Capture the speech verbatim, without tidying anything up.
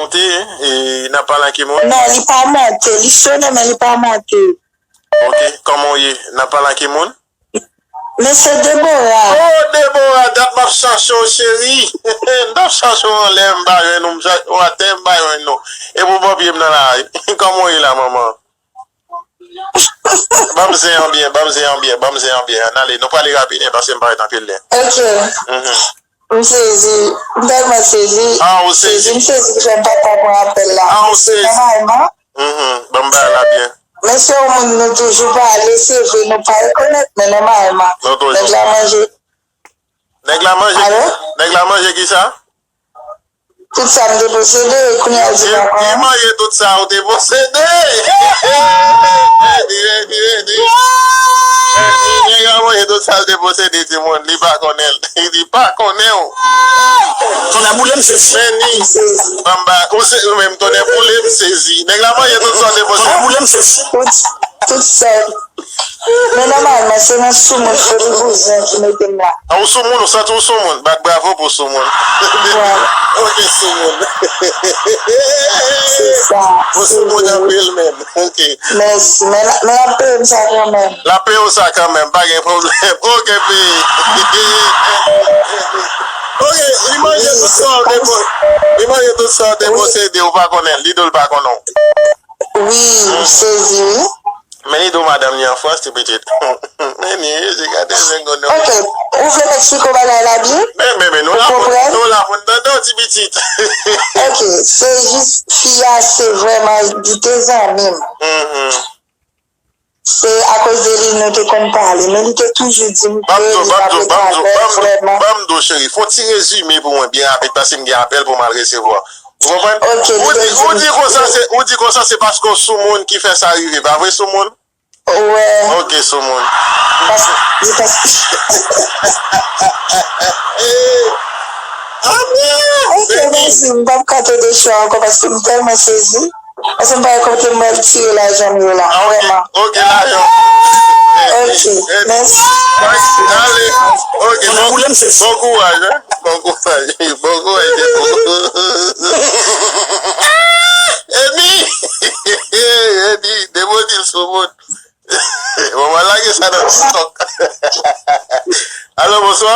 Monte, e, n ap pale ak ki moun? Non, li pa monte. Li sonnen, men li pa monte. Ok, kòman w ye? N ap pale ak ki moun? Men se Debora. Oh, Debora, dat m ap chache w, cheri. M t ap chache w anlè, m pa jwenn ou, m chache w atè, m pa jwenn ou. E pou bò pye m nan la. Kòman w ye la, manman? Ban m zen an byen, ban m zen an byen, ban m zen an byen. Ann ale, nou prale rapid, paske m parèt anpil lè. Ok. Mhm. M sezi. M tèlman sezi. Ah, ou sezi. Sezi, m sezi ki fè m pa t pran apèl la. Ah, ou sezi. Nòmalman. Mhm. Ban m bay la byen. Men se yon moun nou toujou pale, se vre, nou pa rekonèt, men nòmalman. Nou toujou. Nèg la manje. Nèg la manje. Alo? Nèg la manje ki sa? Tout sa m te posede, kounye a l di li pa konnen. Li manje tout sa ou te posede. Redi, redi, redi. Nèg la manje tout sa l te posede, timoun. Li pa konnen. Li pa konnen w. Tonnè boule m sezi. Men ni. Banba, ou se, ou menm, tonnè boule m sezi. Nèg la manje tout sa w te posede. Tonnè boule m sezi. Tout, tout sa. Men nòmalman, se nan soumoun foli bouzen ki mete m la. A, ou soumoun, ou santi ou soumoun. Bat bravo pou soumoun. Bon. Ok, soumoun. Se sa, ou soumoun anpil menm. Ok. Mèsi. Men, men l ap peye m sa kanmenm. L ap peye w sa kanmenm, pa gen pwoblèm. Ok, peyi. Ok, li manje tout sa w te po-, li manje tout sa w te posede, ou pa konnen l. Li di w l pa konnen w. Wi, m sezi, wi. Men li di w madanm li an Frans, ti pitit. Men ni, Jezi, gade zen gonnyo. Ok, ou vle m eksplike w bagay la byen? Men, men, men, nou la pou, nou la pou n tande w, ti pitit. Ok, se jis fi a, se vrèman, li te zanmi m. Mhm. Se akoz de li nou te konn pale, men li te toujou di m ke li pa vle travay vrèman. Ban m di w, cheri, fè yon ti rezime pou mwen byen rapid, paske m gen apèl pou m al resevwa. Ou konprann? Ok, li te di m. Ou di, ou di konsa se, ou di konsa se paske w soumoun ki fè sa rive, pa vre, soumoun? Wè. Ok, soumoun. Paske, li paske. Amen! Ok, mèsi. M p ap ka tande cho a ankò paske m tèlman sezi. Paske m pa wè kote m pral tire lajan m yo la, vrèman. Ok, lajan. Ok, mèsi. Ale, ok, bon, bon kouraj, hein. Bon kouraj. Bon kouraj, Debo. Eni! Eni, Debo di l soumoun. Bon, mwen lage sa nan TikTok. Alo, bonswa.